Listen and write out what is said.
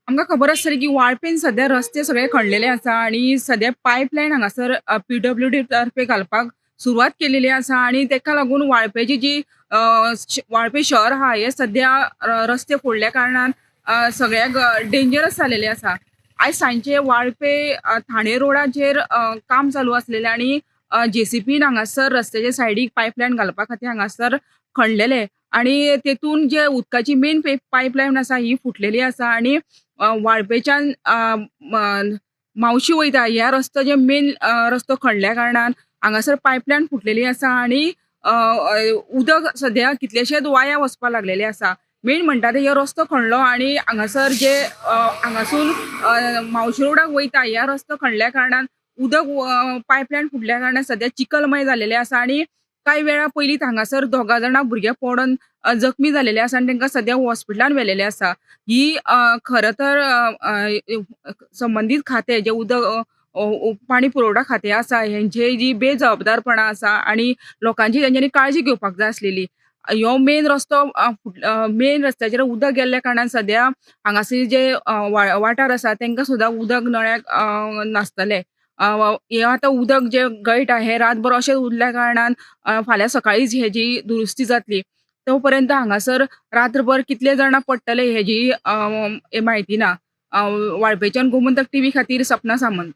आमकां खबर आसतली की वाळपेन सद्या रस्ते सगळे खणलेले आसा आणि सद्या पायपलायन हांगासर पीडब्ल्यूडी तर्फे घालपाक सुरवात केलेली आसा आणि तेका लागून वाळपेची जी वाळपे शहर आहा हे सद्या रस्ते फोडल्या कारणान सगळ्याक डेंजरस जालेले आसा. आयज सांजचे वाळपे ठाणे रोडाचेर काम चालू आसलेले आणि जेसीबीन हांगासर रस्त्याच्या सायडीक पायपलायन घालपा खातीर हांगासर खणलेले आणि तेतून जे उदकाची मेन पायपलायन आसा ही फुटलेली आसा आणि वाळपेच्यान मावशी वयता ह्या रस्तो जे मेन रस्तो खणल्या कारणान हांगासर पायपलायन फुटलेली आसा आणि उदक सद्या कितलेशेच वाया वचपाक लागलेले आसा. मेन म्हणटा ते हो रस्तो खणलो आणि हांगासर जे हांगासून मावशी रोडाक वयता ह्या रस्तो खणल्या कारणान उदक पायपलायन फुटल्या कारणान सद्या चिखलमय जालेले आसा आणि कांय वेळा पयलीं हांगासर दोगा जाणां भुरगे पडोन जखमी जालेले आसा आनी तांकां सद्या हॉस्पिटलान व्हेलेले आसा. ही खरें तर संबंदीत खातें जे उदक पाणी पुरवठा खातें आसा हेंचे जी बेजबाबदारपणां आसा आणि लोकांची तेंच्यांनी काळजी घेवपाक जाय आसलेली. ह्यो मेन रस्तो मेन रस्त्याचेर उदक गेल्ल्या कारणान सद्या हांगासर जे वाठार आसा तांकां सुद्दां उदक नळ्याक नासतलें. हें आतां उदक जें गळटा हें रातभर अशें उरल्या कारणान फाल्यां सकाळीच हेजी दुरुस्ती जातली. तो पर्यंत हांगासर रात्रभर कितले जाणां पडटले हेजी म्हायती ना. वाळपेच्यान गोमंतक टीव्ही खातीर सपना सामंत.